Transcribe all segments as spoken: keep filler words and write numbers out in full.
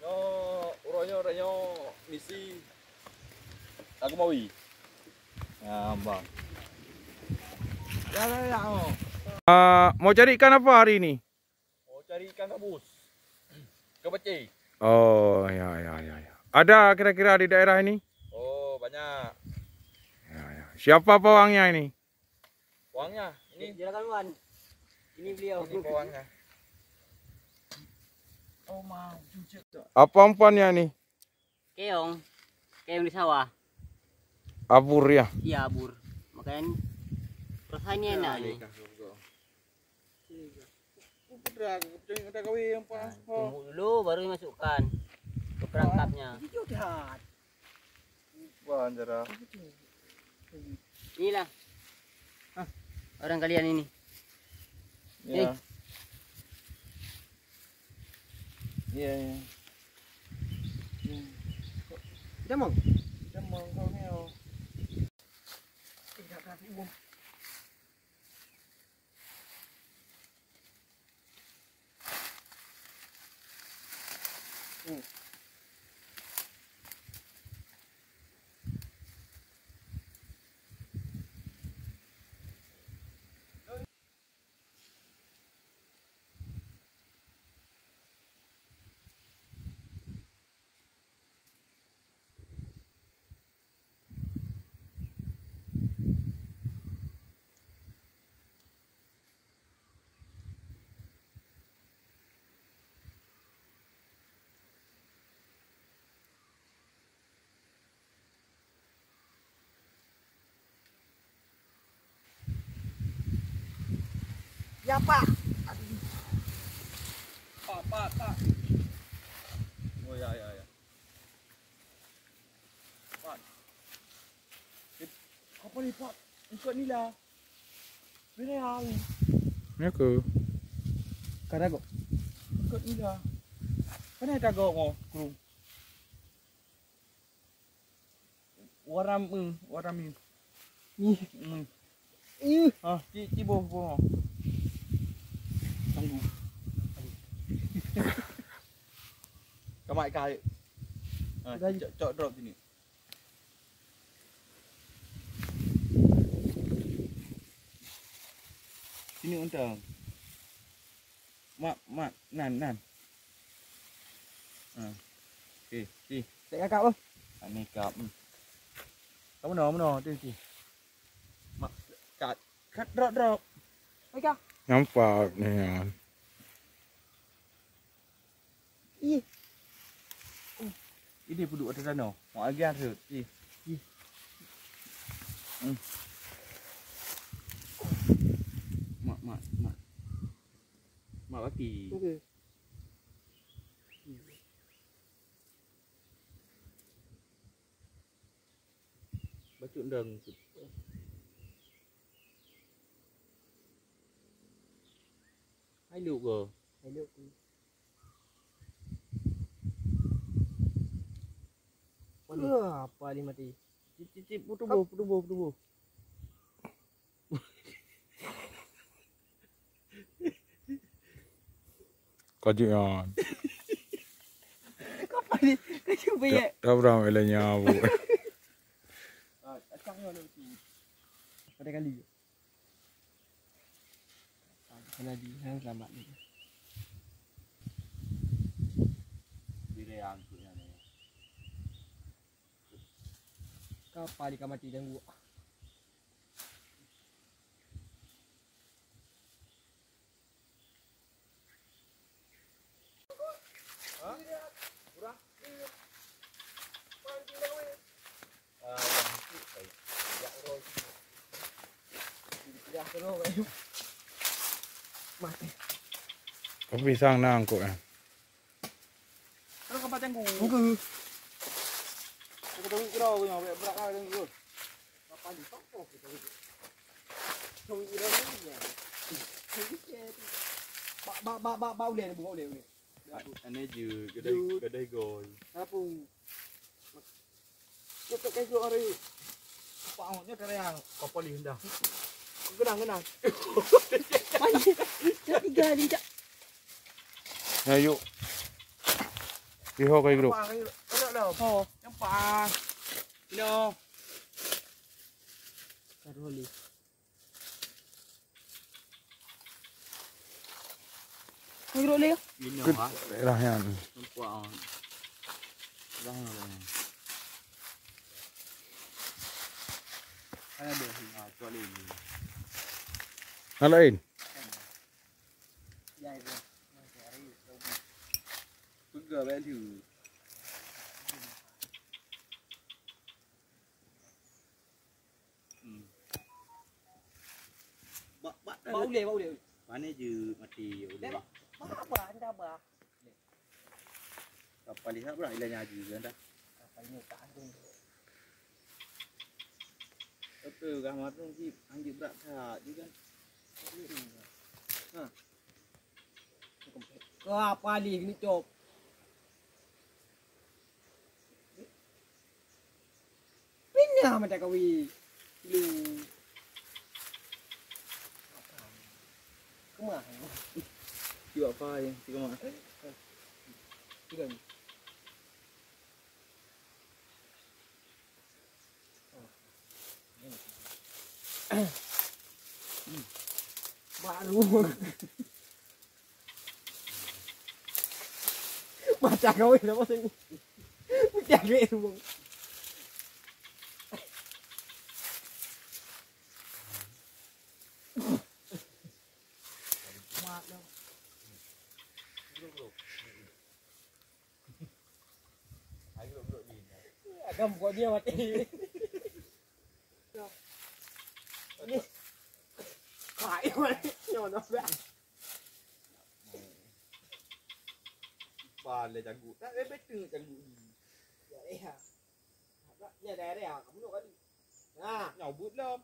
Nyoe, uroe nyoe, uroe nyoe misi lagu mawi. Ngambang. Ya, ya, ya, oh. Ah, mau cari ikan apa hari ini? Mau cari ikan gabus. Ikan pecé. Oh, ya, ya, ya, ya. Ada kira-kira di daerah ini? Oh, banyak. Ya, ya. Siapa pawangnya ini? Pawangnya, ini. Juragan Wan. Ini beliau. Ini pawangnya. Oh, mau cucuk. Apa umpannya ini? Keong. Keong di sawah. Abur ya? Iya, abur. Makanya rasanya enak ni. Tunggu dulu, baru dimasukkan ke perangkapnya. Wah, anjara. Inilah. Hah, orang kalian ini. Ya. Nih. Iya, iya. Iya. Kita mau? Kita mau, kau ni, oh. Eh, tak, tak, tak, Ya, Pak. Pak, Pak, Pak. Oh, ya, ya, ya. Pak. Eh, apa ni, Pak? Ikut nila. Bila hari? Ni aku. Kada kok. Ikut nila. Mana ada kau mau, kru? Waram, eh, waram ni. Ih. Hmm. Ih. Ah, ci, ci boh, boh. Tunggu. Kamat kai. Ah, dah, cok, cok drop sini. Sini untung. Mak, mak, nan, nan. Ha. Okey, okey. Cek kakak, boh. Ani kap. Hmm. Kamu no, no, tu, tu. Mak, kat, kat drop, drop. Okey. Nampak ni, ya. Ih. Ini puduk atas sana. Mak lagi ada. Ih. Ih. Hmm. Mak, mak, mak. Mak baki. Okey. Bacut dang. Hai luk ke? Hai luk ke? Wah, apa dia mati? Cip, cip, cip, putuboh, putuboh, putuboh. Kajut nyan. Kau apa ni? Kajut banyak. Tak, tak pernah main lainnya, Bu. Ah, acang ni ada tu. Pada kali. Kena di sana selamat ni. Bila yang tu yang ni. Kapa di kamar ti janggut. Pisang nangkok ya. Kalau kapal tengku. Bukan. Aku tahu kira aku yang berat lah tengku. Kapal di toko kita. Tahu kira ni ya. Bak, bak, bak, bak, bak uleh, bak uleh, uleh. Ane je, kedai, kedai goi. Apa? Nyoe tok kayuh hari. Pak, nyoe karya kapal ni dah. Genang, genang. Tiga ni, Cak. Nah, yuk. Iho kai grup. Nampak, kai grup. Nampak dah. Oh. Nampak. Hello. Taruh ni. Kai grup ni. Ini, ah. Daerah yang. Nampak, ah. Dah, dah. Ada. Ah, kecuali ini. Hal lain. Peugah bak lheueh. Hmm. Bak, bak, bak ulèe, bak ulèe. Pane jeuet maté ulèe. Bak, bak apa? Anda bah. Kapal lihat pula ilah nyaji kan dah. Kapal ni tak ada. Betul, Rahmat tu si anjing berat tak je kan. Ha. Kapal ni kena cop. Pinya mata kawi. Lu. Kemah. Cuba apa ya? Cuba. Cuba ni. Baru. Macam kau ni, apa sini? Macam kau ni, bang. Agam buat dia mati. Ni. Hai, nyono dah. Pala jagu. Tak ada betul jagu ni. Ya, ya. Ya, dah, dah, kamu nak kali. Nah, nyabut lah.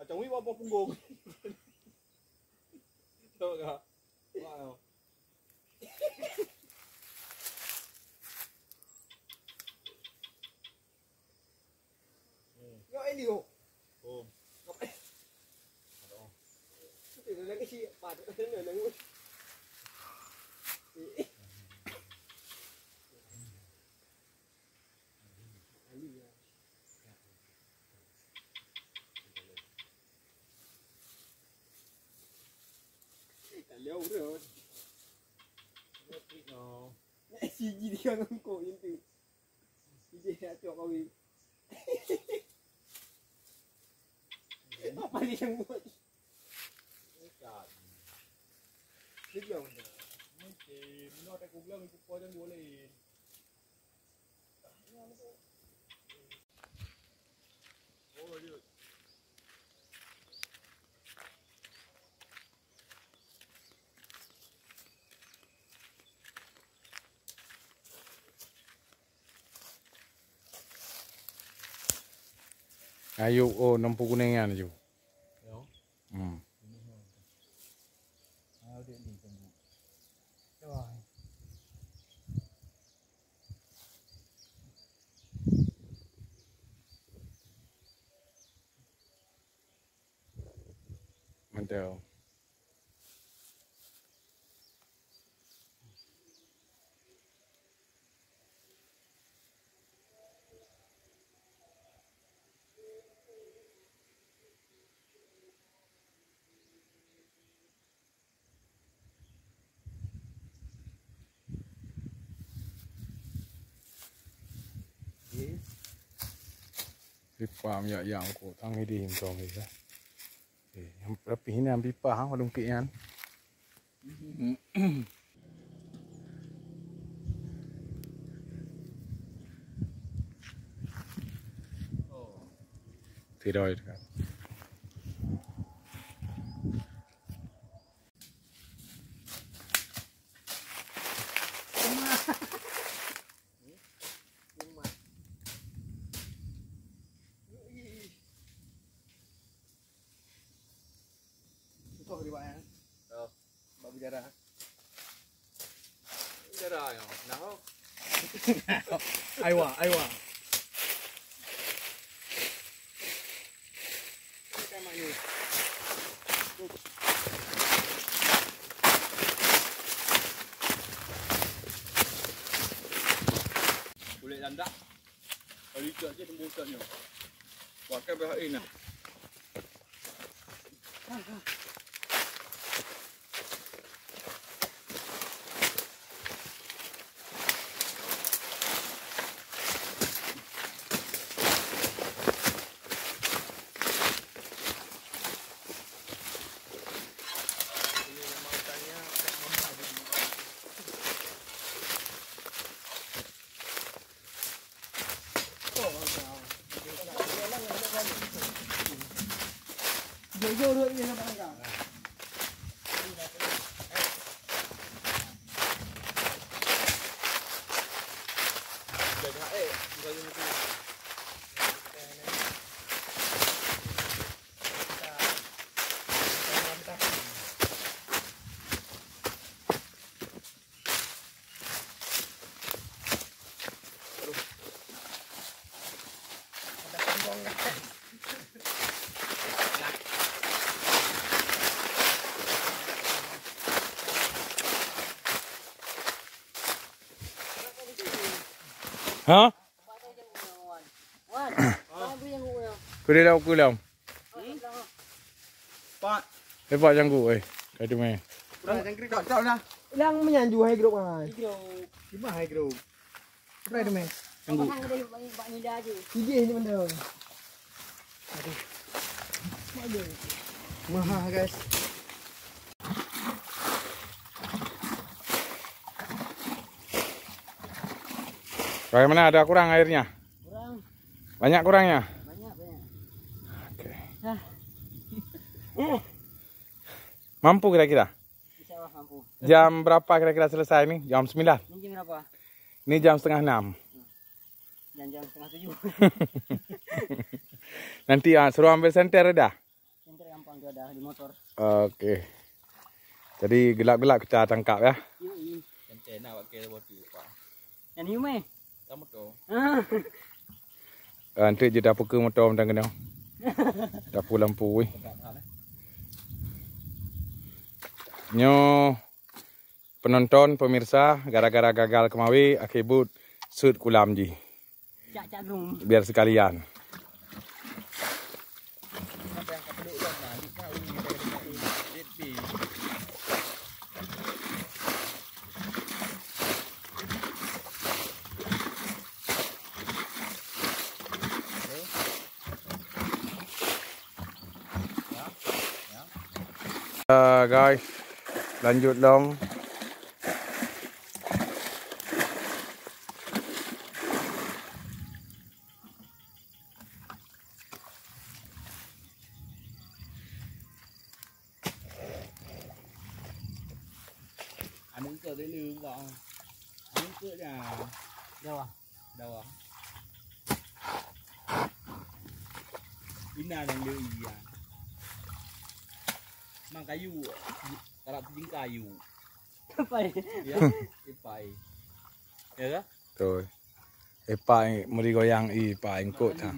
Macam wei bawah punggung. Tahu tak? Wah. Nyoe Elio. Oh. Apa? Aduh. Itu lagi si Pat. Nangis. Tak liau bro. Siji dia ngangkuk macam tu. Siji nak cok kawin. Apa dia yang buat? Bukan. Dia bilang benda. Mungkin. Mana tak aku bilang, aku pun jangan boleh. Ayo, oh, nampu kuning nyan ju. Hmm. Mantap. Pipa minyak yang ko tang idéh mantong ya. Eh, yang rapih ini ambil pipa ha, wadung kek nyan. Tidak. Engkau di mana? Oh. Bak bicara. Bicara yang nah. Aiwa, aiwa. Ini kan mak ni. Kali cok je tembus cok nyoe. Pakai B H E nah. Ha? Kuda lau, kuda lau. Pak. Eh, Pak Janggu, eh. Ka tu meh. Dah, jangkrik. Cok, cok dah. Ilang menyanju hai grup kan. Grup. Cuma hai grup. Apa tu meh? Janggu. Bak, bak nila aja. Tiga ni benda. Aduh. Maha, guys. Bagaimana, ada kurang airnya? Kurang. Banyak kurangnya? Banyak, banyak. Oke. Ah. Mampu kira-kira? Insya Allah mampu. Jam berapa kira-kira selesai ni? Jam sembilan. Ini jam berapa? Ini jam setengah enam. Dan jam setengah tujuh. Nanti, ah, suruh ambil senter dah. Senter gampang tu ada di motor. Oke. Jadi gelap-gelap kita tangkap ya. Yui. Senter nak pakai batu, Pak. Yang ni meh. Sama tu. Ah. Ah, nanti je dapur ke motor mentang kena. Dapur lampu weh. Nyoe penonton, pemirsa, gara-gara gagal kemawi, akhé buet sut kulam jih. Cak-cak drum. Biar sekalian. Ah, guys, lanjut lom. Anu ke dulu, Bang? Anu ke dah? Dah. Dawa. Ina nyang lé iya. Mang kayu, karap jingkayu. Pai. Ya, ipai. Ya ke? Betul. Ipai meri goyang ipai engkot ha.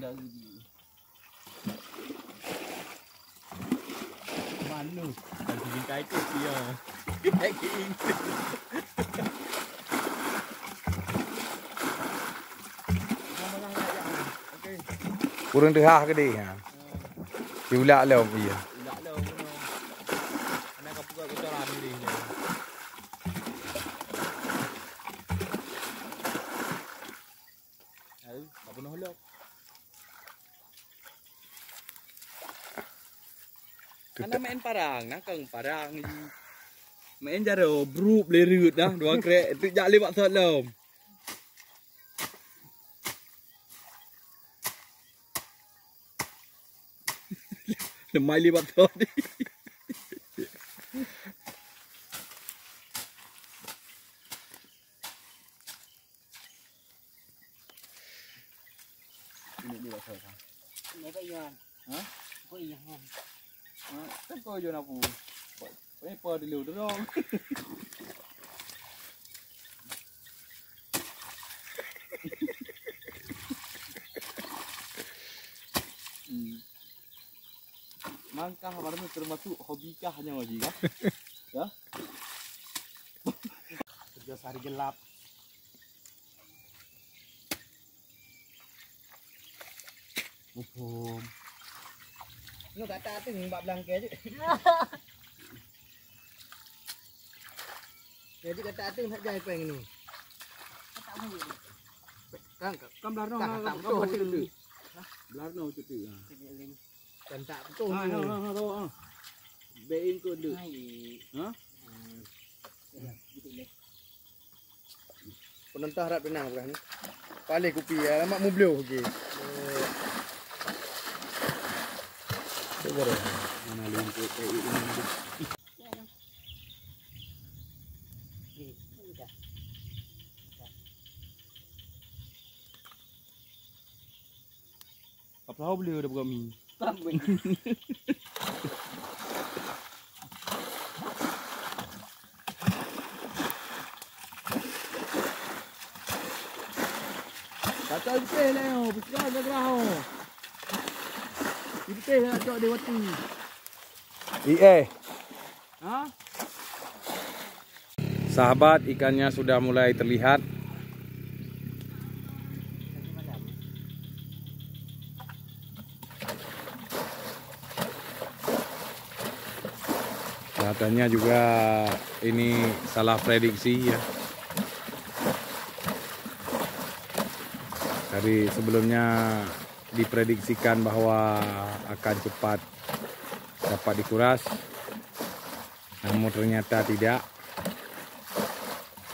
Manu, kan sijingkai tu iya. Kurang deuhah ke deh ha. Diulak lom iya. Ulak lom. Anak kapal kita ramai deh. Tahu, tak penuh lom. Hana main parang, nakong parang ji. Main jaroe, brup lereuet dah, dua krek, tu jak lewat sot lom. Lemai lewat sot. Ini dia pasal kan. Ini apa iya? Hah? Apa iya? Ha, kan kau je nak pu. Apa apa dulu dorong. Hmm. Mangkah baru termasuk hobi kah nyawa ji kah? Ya? Kerja sehari gelap. Muphom. Nyoe kata ateueng bak belangkai jeuet. Jadi kata ateueng that jai péng nyoe. Kan, kan belah noe, kan, kan, kan beutôi. Belah noe beutôi. Ha. Kan tak beutôi. Ha, ha, ha, ha, ha. Bek ingkot dek. Hai. Ha? Hmm. Ya, beutôi leh. Peunentah rab teunang peugah nyoe. Paléh kupi, alamak mubloh, oke. Mana lintip, eh, ini. Apa tahu beli udah buka mi. Kata beuteh lah, oh, bukan gerak, oh. Beuteh lah, cok dia mati. Ih, eh. Ha? Sahabat, ikannya sudah mulai terlihat. Katanya juga ini salah prediksi, ya. Tadi sebelumnya diprediksikan bahwa akan cepat dapat dikuras, namun ternyata tidak.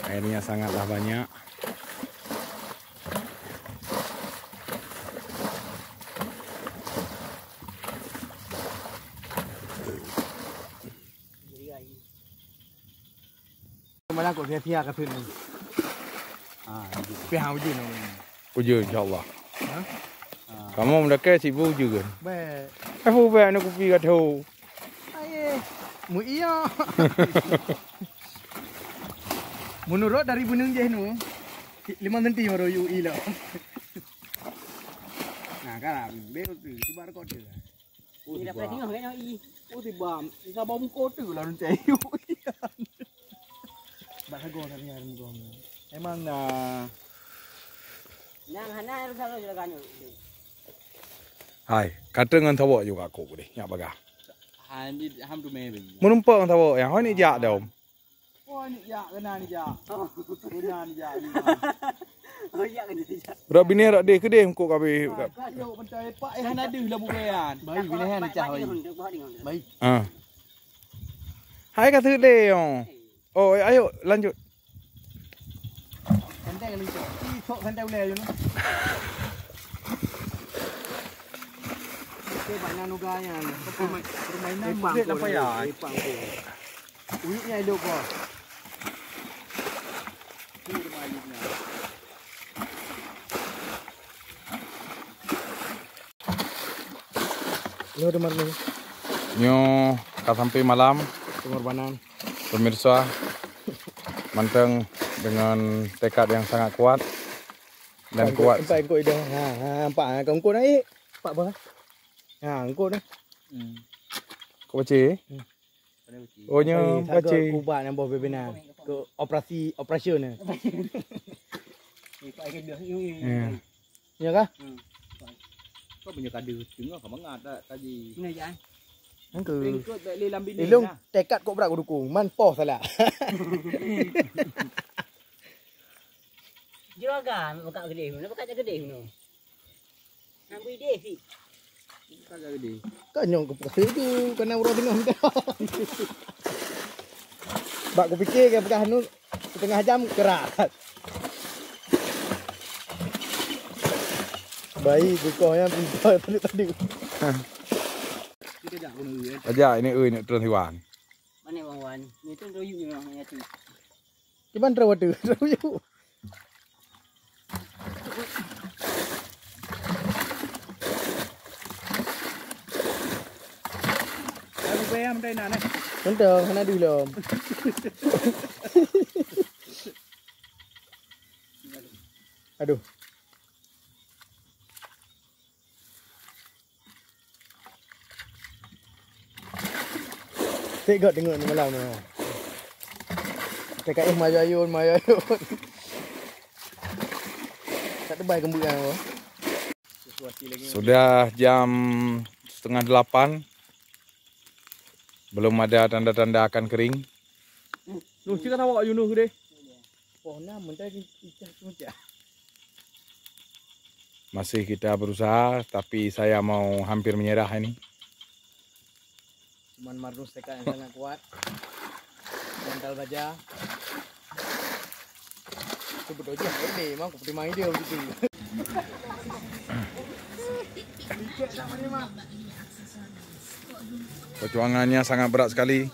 Airnya sangatlah banyak. Malam kok sia-sia ka sini. Ah, pihak uji nama. Uji, insya Allah. Ha? Kamu mendekati sibuk juga. Baik. Aku baik anak kupi kat ho. Aye, mu iya. Menurut dari benung jeh nu, lima senti baru U I lah. Nah, kan, bel tu, tiba rekod tu. Oh, tiba. Dapat tengok kan, U I. Oh, tiba. Bisa bawa muka tu lah, nanti U I. Bak sagoe tadi hari minggu ni. Emang, ah, nyang hana harus selalu jaga ni. Hai, kata ngon tawak juga aku deh, nyak bagah. Hai, ni ham tu meh bagi. Menumpang tawak yang, hai ni jak dah, Om. Oh, ni jak, kena ni jak. Kena ni jak. Oh, ya kena ni jak. Rak bini rak deh kedeh mukuk kabeh. Ka jok bentai pak eh hana deuh lam bukayan. Baik, bini han cah baik. Baik. Ah. Hai ka seudeh, oh. Oh, ayo lanjut. Santai kali tu. Ih, sok santai ulai je. Okey, bak nan uga nya. Permainan bang apa ya? Uyuk nya elok kau. Lo teman ni. Nyoe ka sampai malam. Pengorbanan. Pemirsa, manteng dengan tekad yang sangat kuat dan kuat. Empat ekor dah. Ha, ha, empat, ha, kau engkau naik. Empat bola. Ha, engkau dah. Hmm. Kau baca? Hmm. Oh, nyoe baca. Kubat nang boh bebena. Ke operasi, operasi ni. Empat ekor dah. Ya. Ya kah? Hmm. Kau punya kadu tengok kau mangat tak tadi. Mana ya? Engke. Engke bek le lam bini. Ilung lah. Tekad kok berat ku dukung. Man poh salah. Juragan buka gede, mana buka gede tu. Nak beri deh si. Buka gede. Kan nyong ke pasal tu, kena urang tengah minta. Bak ku fikir ke pegang nu setengah jam keras. Baik, kukoh yang pintar tadi-tadi. Kita jak guna ui, eh. Aja ini ui nak terus Iwan. Mana Bang Wan? Ni tu royuk ni Bang, ya tu. Kiban terus water, terus royuk. Lalu bayam dah nak eh. Entah, hana dulu. Aduh. Cek gak tengok ni malam ni. Cakap eh mayayun, mayayun. Tak tebai kembali kan apa? Sudah jam setengah delapan, belum ada tanda-tanda akan kering. Nuh, cik kata awak Yunus deh. Poh enam, mentari icah tu cak. Masih kita berusaha, tapi saya mau hampir menyerah ini. Cuman Marnus tekad yang sangat kuat. Mental baja. Sebut aja ini, memang aku terima ide begitu. Perjuangannya sangat berat sekali.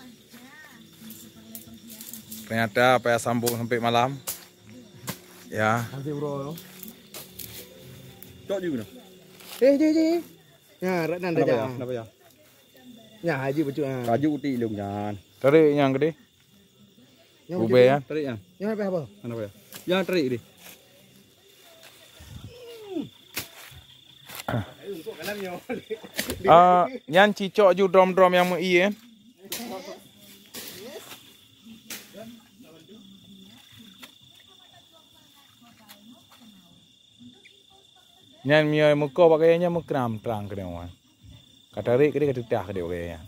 Ternyata payah sambung sampai malam. Ya. Nanti bro. Cok juga. Eh, je, je. Ya, rat nan dah. Kenapa ya? Kenapa ya? Ya, haji bacut, ha. Kaji utik ilung nyan. Tarik nyang gede. Nyang Ubé, bacut, ya? Tarik nyang. Nyang apa, apa? Kenapa ya? Yang tarik deh. Ah, nyan cicok ju drom-drom nyang meu-ie, eh. Nyan meunyoe meuko bak gaya nyan meukram trang keudeh wan. Ka tarék keudeh ka teutah keudeh bak gaya nyan.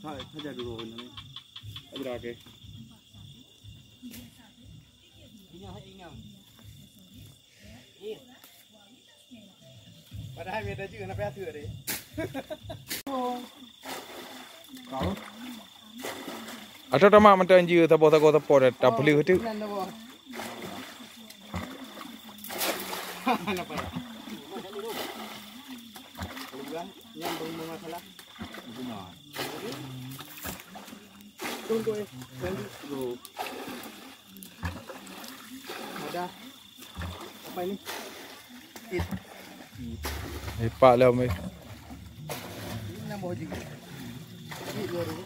Hai, saja dulu ini. Ada ke? Padahal dia dah juga nak payah tu tadi. Kau? Atau tamak mantong jeu saboh-saboh teupot dah tapeuleuh tu. Kenapa ya? Nyambung masalah. Tunggu eh. Tunggu. Ada. Apa ini? It. Ipak lah, Umi. Ini nambah juga. Ini dua ribu.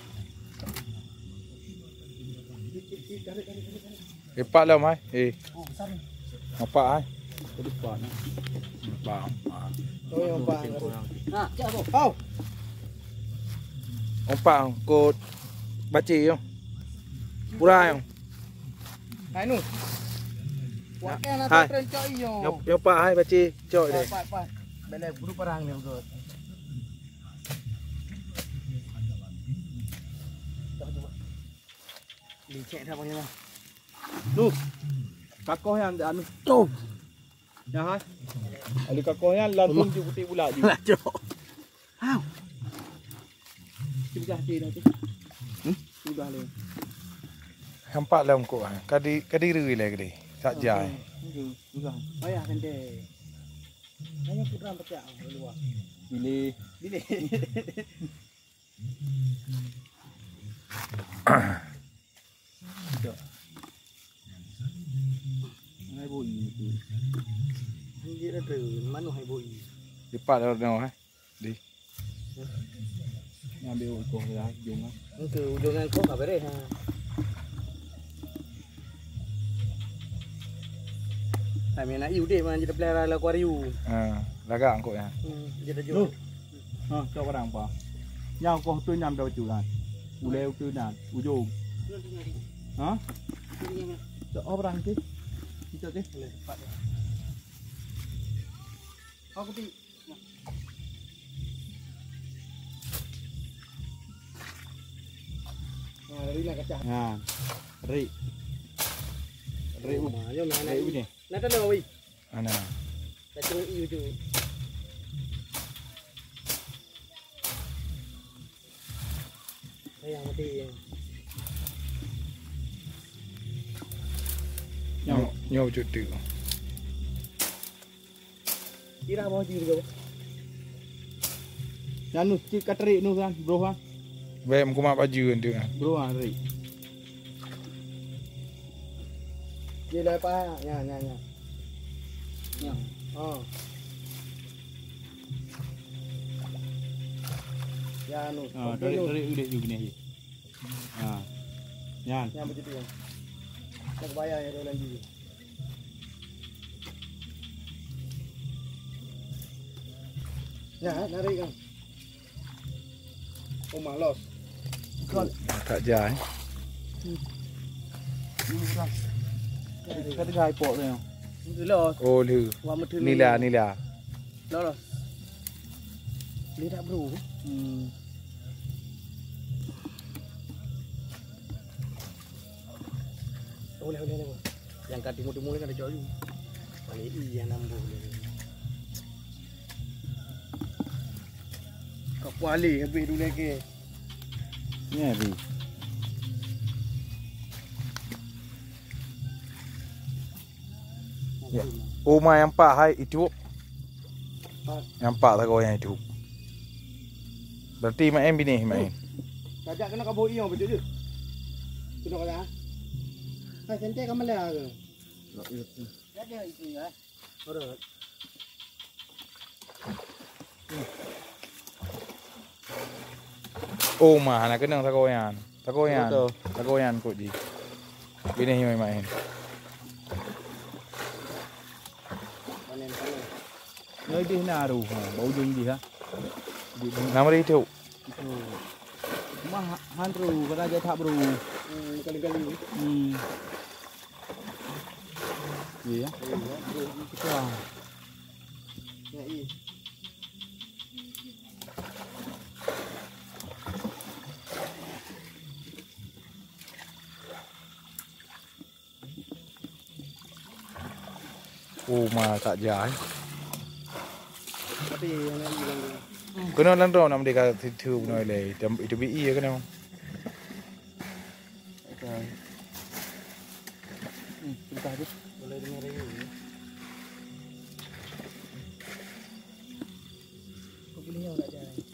Ipak lah, Mai. Eh. Oh, besar ni. Nampak, ai. Tadi pak ni. Nampak. Oh, yang pak. Nah, cak apa? Au. Nampak kot. Baca yo. Pura yo. Hai nu. Wakil nak hai. Tren cok iyo. Nyop, nyop pak hai baca cok deh. Pak, pak. Bela buru perang ni betul. Licek dah panggil mah. Nuh. Kakoh yang anu. Tuh. Ya hai. Ali kakoh yang langsung di putih pula di. Lacok. Hau. Sudah hati dah tu. Hmm? Sudah le. Nampak lah ungkuk ah. Kadi kadi rui le kadi. Tak jai. Sudah. Payah kan deh. Hanya putra pecah luar. Ini. Ini. Hai boi tu. Anjir ada mana hai boi. Cepat dah dah eh. Di. Ngambil ujung lah, ujung lah. Itu ujung yang kau tak beres ha. Kami nak iu deh mana kita pelihara lah akuarium. Ha, lagak angkut ya. Hmm, kita jumpa. Ha, cok barang apa? Nyang koh tu nyam dah betul kan? Ulai tu nyan, ujung. Ha? Cok oh barang tu. Kita tu. Boleh, cepat. Aku ti. Ha, dari nak kacah. Ha. Rik. Rik. Oh, ui. Mana rik ni? Nak tahu ui. Ana. Kacang iu tu. Sayang mati. Nyoe, nyoe cuti. Kira bawah jih juga. Nyan nu cit ka terik nu kan, bro kan. Baik meukumat baju kan tu kan. Bro kan terik. Dia dah apa? Ya, ya, ya. Ya. Oh. Ya nu. Ah, tarik tarik udah juga ni. Ha. Nyan. Nyan begitu ya. Tak bayar ya dalam diri. Nyan, narik kan. Oh, malos. Kau tak jai. Hmm. Ini dah. Kata gai pok tu. Loh. Oh, lheuh. Wah, meuteun nila, nila. Loh, loh. Lheuh dak, bro. Hmm. Boleh, boleh, boleh. Yang ka timu-timu ni kan ada cok ju. Boleh iya nambah boleh. Kau kuali habis dulu lagi. Ni habis. Ya. Oh, ma nyampak hai itu. Nyampak tak kau yang itu. Berarti main bini main. Tajak kena kabur iyo betul je. Kena kata. Hai, santai kamu lah ke? Ada itu ya. Alright. Oh, ma, hana keunong sagoe nyan. Sagoe nyan. Betul. Sagoe nyan kot jih. Binéh nyoe main. Nyoe jih na aru, ha, bak ujong jih, ha. Nama dia itu? Itu. Mah, han ru, kena jai that bro. Hmm, kali-kali. Hmm. Iya, ya. Iya, iya. Wah. Ya, iya. Oh, ma tak jai. Tapi yang lain bilang dia. Kena dalam tu nak merdeka situ kena le. Itu B I ya kena. Okey. Hmm, sudah tu. Boleh dengar dia. Kau boleh nyawa nak jalan.